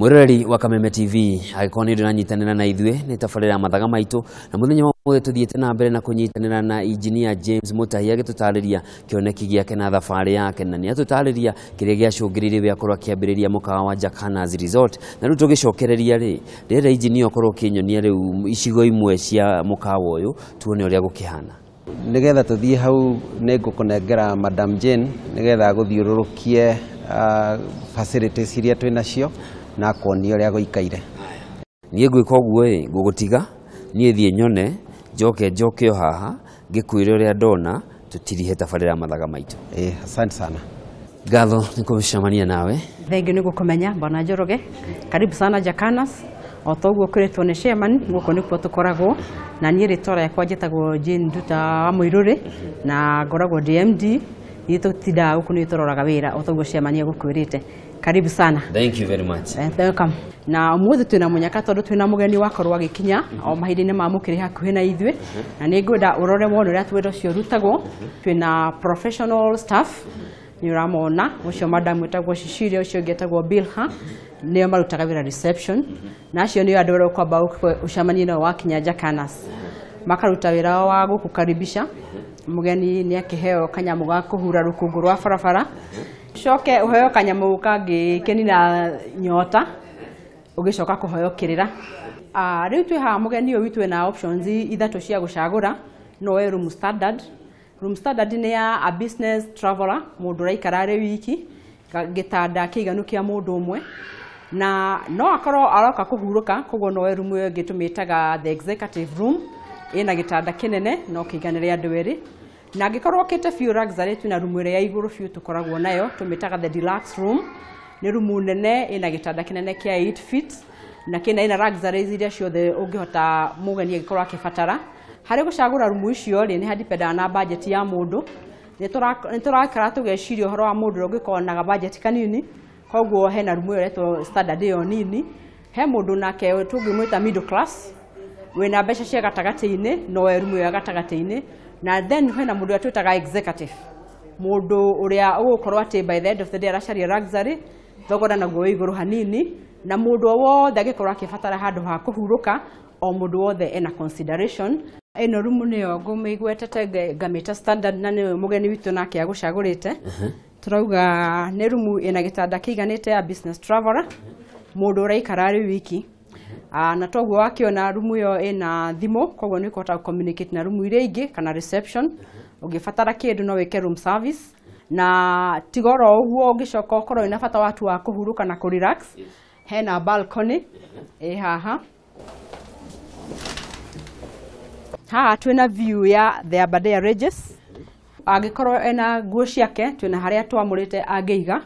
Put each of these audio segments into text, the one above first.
Mwiroreri wa Kameme TV, angĩkorwo nĩ ndĩranyitanĩra na ithuĩ nĩ tabarĩra ya mathaga maitũ, na mũthenya wa ũmũthĩ tũthiĩte na mbere na kũnyitanĩra na Engineer James Mutahi agĩtũtarĩria kĩoneki gĩake na thabarĩ yake, na nĩ atũtarĩria kĩrĩa gĩacũngĩrĩirie we akorwo akĩambĩrĩria mũkawa wa Jakanas Resort. Na rĩu tũgĩcokereria rĩ, ndĩrenda engineer ũkorwo ũkĩnyonia rĩu icigo imwe cia mũkawa ũyũ tuone ũrĩa gũkĩhana. Nigetha tuthiĩ hau nĩ ngũkũnengera Madam Jane nigetha gũthiũrũrũkie facilities iria twĩ nacio na kuonia ũrĩa gũikaire. Niĩ ngwĩka ũguo ĩ, ngũgũtiga niĩ thiĩ nyone, njoke njoke o haha ngĩkwĩre ũrĩa ndona, tũtirihe tabarĩra ya mathaga maitũ. Asante sana. Ngatho nĩ kũcemania nawe. Thengiũ nĩ gũkũmenya Bwana Njoroge. Karibu sana Jakanas. O ta ũguo kwĩrĩtwo nĩ chairman, gũkũ nĩkuo tũkoragwo. Na niĩ rĩtwa rĩakwa njĩtagwo Jane Nduta wa Mũirũrĩ na ngoragwo ndĩ MD. Ithuĩ tũtindaga gũkũ nĩ tũroraga wĩra o ta ũguo chairman egũkwĩrĩte. Karibu sana. Thank you very much. Welcome. Na ũmũthĩ twĩna mũnyaka tondũ twĩna mũgeni wakorwo agĩkinya o mahinda-inĩ ma mũkĩrĩ hakuhĩ na ithuĩ, na nĩ ngwenda ũrore wone ũrĩa wĩra ũcio ũrutagwo. Twĩna professional staff, nĩ ũramona ũcio madam wĩtagwo Cecilia, ũcio ũngĩ etagwo Bilha, nĩo marutaga wĩra reception, na acio nĩo andũ arĩa ũkwamba ũcemanie nao wakinya Jakanas. Makaruta wĩra wao wa gũkũkaribisha mũgeni, nĩ akĩheo kanyamũ ga kũhura rũkũngũ rwa barabara, coke ũheo kanyamũ kangĩkĩnina nyota, ũgĩcoka kũheo kĩrĩra. Rĩu twĩ haha mũgeni ũyũ witũ ena options ithatũ cia gũcagũra. No oe room standard. Room standard nĩ ya a business traveler, mũndũ ũraikara arĩ wiki, gĩtanda kĩiganu kĩa mũndũ ũmwe, na no akorwo aroka kũhurũka, koguo no oe room ĩyo ĩngĩ tũmĩtaga the executive room, ĩna gĩtanda kĩnene no kĩiganĩre andũ erĩ. Na angĩkorwo okĩte biũ luxury, twĩna room ĩrĩa ya igũrũ biũ tũkoragwo nayo, tũmĩtaga the deluxe room. Nĩ rumu nene ĩna gĩtanda kĩnene kĩa 8 feet, na kĩna ĩna luxuries iria ciothe ũngĩhota mũgeni angĩkorwo akĩbatara. Harĩ gũcagũra rumu icio rĩ, nĩ hadipendaga na budget ya mũndũ. Nĩ tũrakara tũgeciria ũhoro wa mũndũ ũrĩa ũngĩkorwo na budget kanini, koguo hena rumu ĩyo ĩretwo standard ĩyo nini. He mũndũ nake tũngĩmwĩta middle class, wĩna mbeca cia gatagatĩ-inĩ, no oe rumu ĩyo ya gatagatĩ-inĩ. Na then hena mũndũ ũrĩa twĩtaga executive, mũndũ ũrĩa ũgũkorwo atĩ by the end of the day aracaria luxury, thogora naguo wĩ igũrũ hanini, na mũndũ o wothe angĩkorwo akĩbatara handũ ha kũhurũka, o mũndũ wothe ena consideration. Ĩno rumu nĩyo ngũmĩgwetete ngamĩta standard, na nĩyo mũgeni witũ nake agũcagũrĩte. Tũrauga nĩ rumu ĩna gĩtanda kĩiganĩte ya business traveler, mũndũ ũraikara arĩ wiki. Na toguo wakĩona rumu ĩyo ĩna thimũ, koguo nĩ ũkũhota communicate na rumu iria ingĩ kana reception. Ũngĩbatara kĩndũ no wĩke room service. Na tiga oro ũguo, ũngĩcoka ũkorwo wĩna bata watu wa kũhurũka na kũrelax, hena balcony ĩ haha. Haha twĩna view ya the Aberdare Ranges. Angĩkorwo ena nguo ciake, twĩna harĩa twamũrĩte angĩiga,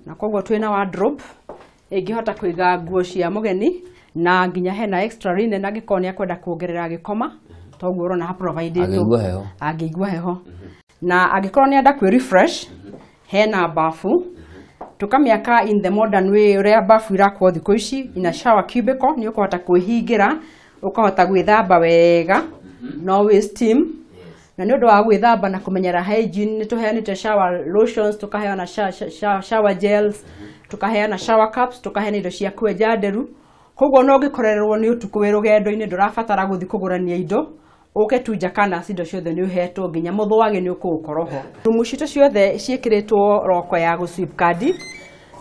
na koguo twĩna wardrobe ĩngĩhota kũiga nguo cia mũgeni, na nginya hena extra linen angĩkorwo nĩ akwenda kuongerera agĩkoma, toguo ũrona ha provided Angĩigua heho. Angĩigua heho. Na angĩkorwo nĩ enda kwĩ refresh, hena bafu. Tũkamĩaka in the modern way ũrĩa bafu irakwo thikũ ici, ina shower cubicle, nĩ ũkũhota kwĩhingĩra, ũkahota gwĩthamba wega, no wĩ steam. Na nĩ ũndũ wa gwĩthamba na kũmenyera hygiene, nĩ tũheanĩte shower lotions, tũkaheana shower gels, tũkaheana shower cups, tũkaheana indo cia kwenja nderu. Koguo no ũngĩkorererwo nĩ ũtukũ wĩ rũgendo-inĩ, ndũrabatara gũthiĩ kũgũrania indo, ũke tu Jakanas, indo ciothe nĩ ũhetwo, nginya mũthwagi nĩ ũkũũkorwo ho. Rumu citũ ciothe ciĩkĩrĩtwo roko ya gũ-sweep card,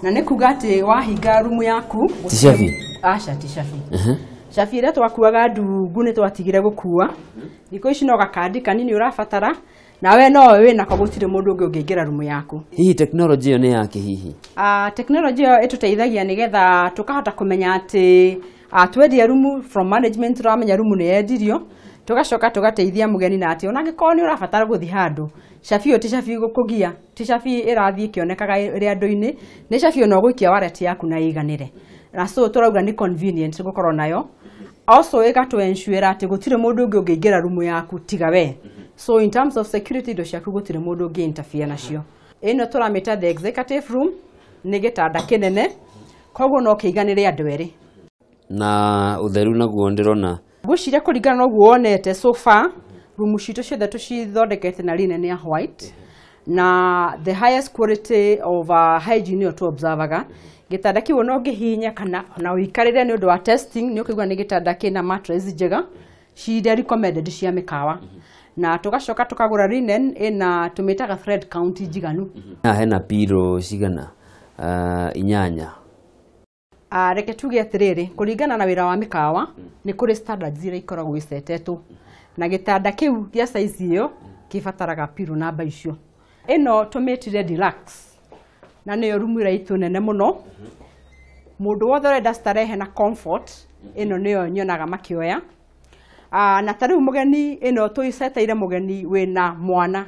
na nĩ kuga atĩ wahinga rumu yaku, Ti cabi? Aca, ti cabi. Cabi ĩrĩa twakuaga ndungu nĩ twatigire gũkua. Thikũ ici no gakandi kanini ũrabatara, nawe no wĩ nako, gũtirĩ mũndũ ũngĩ ũngĩingĩra rumu yaku. Hihi tekinoronjĩ ĩyo nĩ yake hihi? Tekinoronjĩ ĩyo ĩtũteithagia nĩgetha tũkahota kũmenya atĩ twendia rumu from management, tũramenya rumu nĩ yendirio, tũgacoka tũgateithia mũgeni na atĩ ona angĩkorwo nĩ ũrabatara gũthiĩ handũ, cabi ĩyo ti cabi gũkũgia, ti cabi ĩrathiĩ ĩkĩonekaga ĩrĩ andũ-inĩ, nĩ cabi ona ũgũikia wallet yaku na ĩiganĩre. Na so tũrauga nĩ convenient gũkorwo nayo. Also ĩgatũ ensure atĩ gũtirĩ mũndũ ũngĩ ũngĩingĩra rumu yaku tiga we. So in terms of security, indo ciaku gũtirĩ mũndũ ũngĩ interfere nacio. Ĩno tũramĩta the executive room, nĩ gĩtanda kĩnene, koguo no kĩiganĩre andũ erĩ. Na ũtheru naguo ndĩrona. Ngwĩciria kũringana na ũguo wonete so far, rumu citũ ciothe tũcithondekete na linen ya white. Na the highest quality of hygiene ĩyo tũ-observaga. Gĩtanda kĩu ona ũngĩhihinya kana ona ũikarĩre nĩ ũndũ wa testing, nĩ ũkũigua nĩ gĩtanda kĩna mattress njega ciria recommended cia mĩkawa. Na tũgacoka tũkagũra linen ĩna tũmĩtaga thread count njiganu. Haha hena pillow cigana? 8. Reke tuge atĩrĩrĩ, kũringana na wĩra wa mĩkawa nĩ kũrĩ standards iria ikoragwo icetetwo, na gĩtanda kĩu gĩa size ĩyo kĩbataraga pillow namba icio. Ĩno tũmĩtire deluxe, na nĩyo rumu ĩrĩa itũ nene mũno. Mũndũ wothe ũrenda starehe na comfort, ĩno nĩyo nyonaga makĩoya. Na ta rĩu mũgeni, ĩno tũiceteire mũgeni wĩna mwana,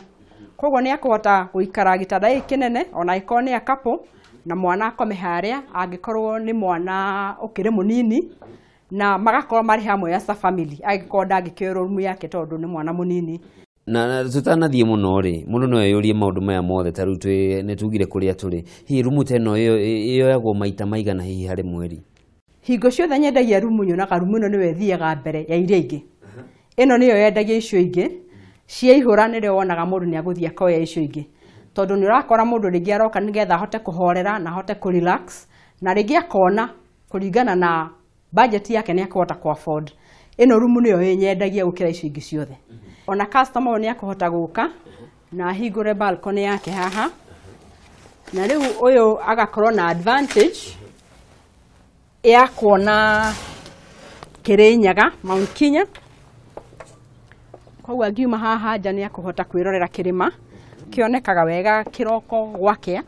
koguo nĩ akũhota gũikara gĩtanda gĩkĩ kĩnene ona angĩkorwo nĩ a couple, na mwana akome harĩa angĩkorwo nĩ mwana ũkĩrĩ mũnini, na magakorwo marĩ hamwe as a family, angĩkorwo ndangĩkĩoerwo rumu yake tondũ nĩ mwana mũnini. Na tũtanathiĩ mũno rĩ, mũndũ no eyũrie maũndũ maya mothe, ta rĩu twĩ nĩ tugire kũrĩa tũrĩ, hihi rumu ta ĩno ĩyoyagwo maita maigana hihi harĩ mweri? Hingo ciothe nyendagia rumu, nyonaga rumu ĩno nĩyo ĩthiaga mbere ya iria ingĩ. Ĩno nĩyo yendagia icio ingĩ, ciaihũra nĩrĩo wonaga mũndũ nĩ agũthiĩ akoya icio ingĩ, tondũ nĩ ũrakora mũndũ rĩngĩ aroka nĩgetha ahote kũhorera na ahote kũ relax, na rĩngĩ akona kũringana na budget yake nĩ akũhota kũ afford. Ĩno rumu nĩyo ĩnyendagia gũkĩra icio ingĩ ciothe. Ona customer ũyũ nĩ akũhota gũka na ahingũre balcony yake haha, na rĩu ũyũ agakorwo na advantage ya kuona Kĩrĩnyaga, Mount Kenya. Koguo angiuma haha nja nĩ akũhota kwĩrorera kĩrĩma kĩonekaga wega kĩroko gwakĩa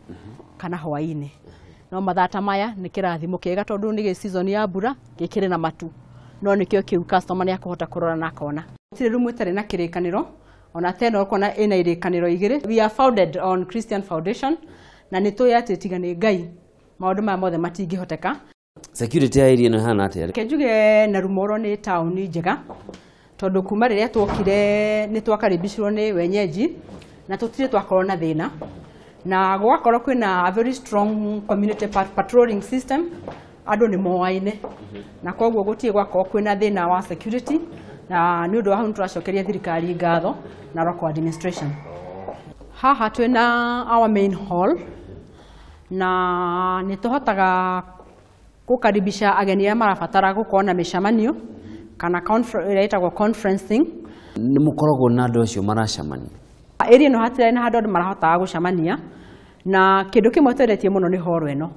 kana hwaĩ-inĩ. No mathaa ta maya nĩ kĩrathimo kĩega tondũ nĩ season ya mbura, gĩkĩrĩ na matu, no nĩkĩo kĩu customer nĩ akũhota kũrora na akona. Gũtirĩ rumu ĩtarĩ na kĩrĩkanĩro, ona teno ũkona ĩna irĩkanĩro igĩrĩ. We are founded on Christian foundation, na nĩ tũĩ atĩ tiga nĩ Ngai maũndũ maya mothe matingĩhoteka. Security ya area ĩno ĩhana atĩa? Reke njuge Narumoro nĩ taũni njega, tondũ kuma rĩrĩa tuokire nĩ twakaribicirwo nĩ wenyeji na tũtirĩ twakorwo na thĩna, na gũgakorwo kwĩna a very strong community patrolling system, andũ nĩ moaine, na koguo gũtirĩ gwakorwo kwĩna thĩna wa security, na nĩ ũndũ wa hau nĩ tũracokeria thirikari ngatho na local administration. Haha twĩna our main hall, na nĩ tũhotaga gũkaribisha ageni arĩa marabatara gũkorwo na mĩcemanio kana ĩrĩa ĩtagwo conferencing. Nĩ mũkoragwo na andũ acio maracemania? Area ĩno hatirĩ na handũ andũ marahotaga gũcemania, na kĩndũ kĩmwe twendetie mũno nĩ hall ĩno,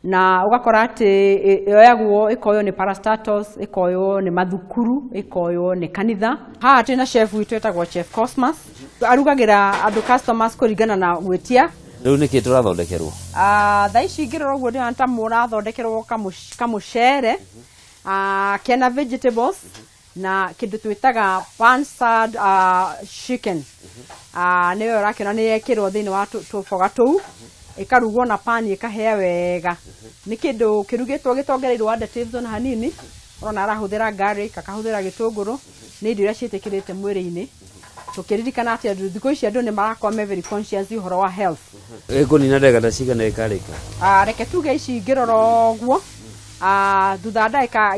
na ũgakora atĩ yoyagwo ĩkoywo nĩ parastatals, ĩkoywo nĩ mathukuru, ĩkoywo nĩ kanitha. Haha twĩna chef witũ etagwo Chef Cosmas, arugagĩra andũ customers kũringana na gwĩtia. Rĩu nĩkĩ tũrathondekerwo? Thaa ici ngĩrora ũguo ndĩrona ta mũrathondekerwo kamũcere, kena vegetables na kĩndũ twĩtaga pan-seared chicken. Nĩyo ũrakĩona nĩ yekĩrwo thĩinĩ wa tũboga tũu, ĩkarugwo na pan ĩkahĩa wega. Nĩ kĩndũ kĩrugĩtwo gĩtongereirwo additives ona hanini, ũrona arahũthĩra garlic, akahũthĩra gĩtũngũrũ, nĩ indo iria ciĩtĩkĩrĩte mwĩrĩ-inĩ. Tũkĩririkana atĩ andũ thikũ ici andũ nĩ marakorwo me very conscious ũhoro wa health. Ĩkũnina ndagĩka ta cigana ĩkarĩka? Reke tuge ici ngĩrora ũguo, thutha wa ndagĩka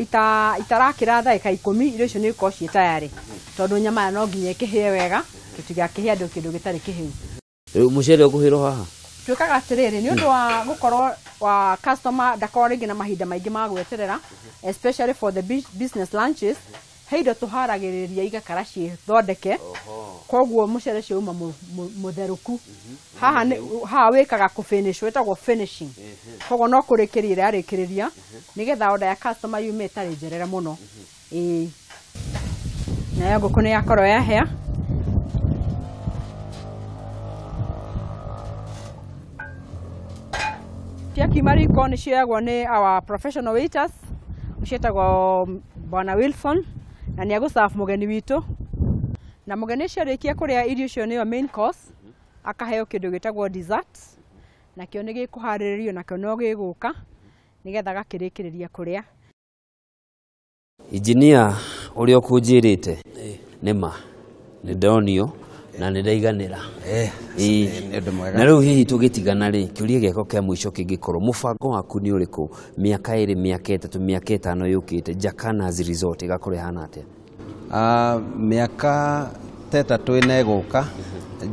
itarakĩra ndagĩka 10 irio icio nĩ ikorwo ciĩ tayarĩ, tondũ nyama no nginya ĩkĩhĩe wega, tũtigakĩhe andũ kĩndũ gĩtarĩ kĩhĩu. Rĩu mũcere ũkũhĩrwo haha? Twĩkaga atĩrĩrĩ, nĩ ũndũ wa gũkorwo wa customer ndakorwo rĩngĩ na mahinda maingĩ ma gweterera, especially for the business lunches, he indo tũharagĩrĩria igakara ciĩthondeke, koguo mũcere ũcio uma mũtherũku. Haha haha wĩkaga kũ finish, wĩtagwo finishing, koguo no kũrĩkĩria ĩrarĩkĩrĩria nĩgetha order ya customer yume ĩtarĩ njerere mũno. Ĩĩ, nayo ngũkũ nĩ yakorwo yahĩa. Ciakiuma riko nĩ cioyagwo nĩ our professional waiters, ũcio etagwo Bwana Wilson, na nĩ egũserve mũgeni witũ. Na mũgeni ũcio arĩkia kũrĩa irio icio nĩyo main course, akaheo kĩndũ gĩtagwo dessert, nakĩo nĩ gĩkũharĩrĩrio, nakĩo no gĩgũka nĩgetha agakĩrĩkĩrĩria kũrĩa. Injinia, ũrĩa ũkũnjĩrĩte nĩ ma nĩ ndonio na nĩ ndaiganĩra. Nĩ ũndũ mwega. Na rĩu hihi tũgĩtigana rĩ, kĩũria gĩakwa kĩa mũico kĩngĩkorwo mũbango waku nĩ ũrĩkũ mĩaka 2, mĩaka 3, mĩaka 5 yũkĩte, Jakanas Resort ĩgakorwo ĩhana atĩa? Mĩaka ta 3 ĩna ĩgũka,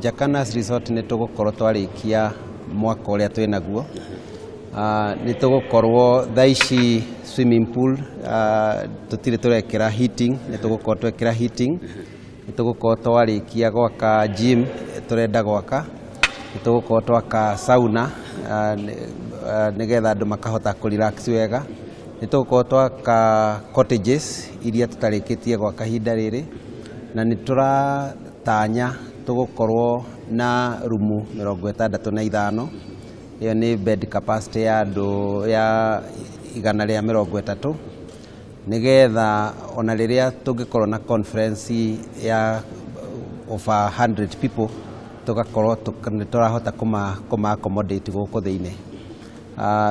Jakanas Resort nĩ tũgũkorwo twarĩkia mwaka ũrĩa twĩ naguo. Nĩ tũgũkorwo thaa ici swimming pool tũtirĩ tũrekĩra heating, nĩ tũgũkorwo twekĩra heating. Nĩ tũgũkorwo twarĩkia gwaka gym tũrenda gwaka, nĩ tũgũkorwo twaka sauna nĩgetha andũ makahota kũ relax wega. Nĩ tũgũkorwo twaka cottages iria tũtarĩkĩtie gwaka ihinda rĩrĩ, na nĩ tũratanya tũgũkorwo na rumu 65. Ĩyo nĩ bed capacity ya andũ ya 130, nĩgetha ona rĩrĩa tũngĩkorwo na conference ya over 100 people, tũgakorwo nĩ tũrahota kũma accommodate gũkũ thĩinĩ.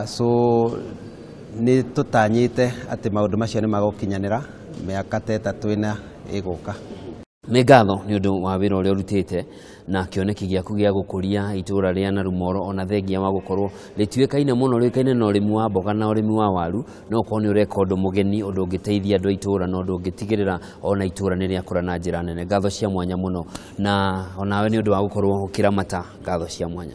So nĩ tũtanyĩte atĩ maũndũ macio nĩ magũkinyanĩra mĩaka ta 3 ĩna ĩgũka. Nĩ ngatho nĩ ũndũ wa wĩra ũrĩa ũrutĩte na kĩoneki gĩaku gĩa gũkũria itũra rĩa Narumoro, ona thengia wa gũkorwo rĩtuĩkaine mũno, rĩũĩkaine na ũrĩmi wa mboga na ũrĩmi wa waru, no ũkorwo nĩ ũreka ũndũ mũgeni, ũndũ ũngĩteithia andũ a itũra na ũndũ ũngĩtigĩrĩra ona itũra nĩ rĩakũra na njĩra nene. Ngatho cia mwanya mũno, na onawe nĩ ũndũ wa gũkorwo ũkĩramata, ngatho cia mwanya.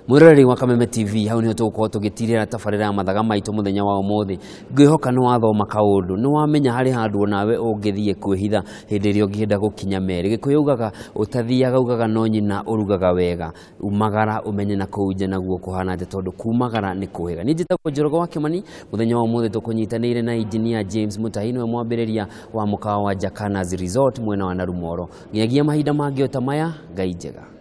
Mwĩroreri wa Kameme TV, hau nĩho tũgũkorwo tũgĩtirĩra tabarĩra ya mathaga maitũ mũthenya wa ũmũthĩ. Ngwĩhoka nĩ wathoma kaũndũ, nĩ wamenya harĩ handũ onawe ũngĩthiĩ kwĩhitha hĩndĩ ĩrĩa ũngĩenda gũkinya merĩ. Gĩkũyũ ugaga ũtathiaga ugaga no nyina ũrugaga wega. Umagara ũmenye na kũu nja naguo kũhana atĩa, tondũ kumagara nĩ kũhĩga. Niĩ njĩtagwo Njoroge wa Kĩmani. Mũthenya wa ũmũthĩ tũkũnyitanĩire na Engineer James Mutahi, nĩwe mwambĩrĩria wa mũkawa wa Jakanas Resort mwena wa Narumoro. Nginyagia mahinda mangĩ o ta maya, Ngai njega.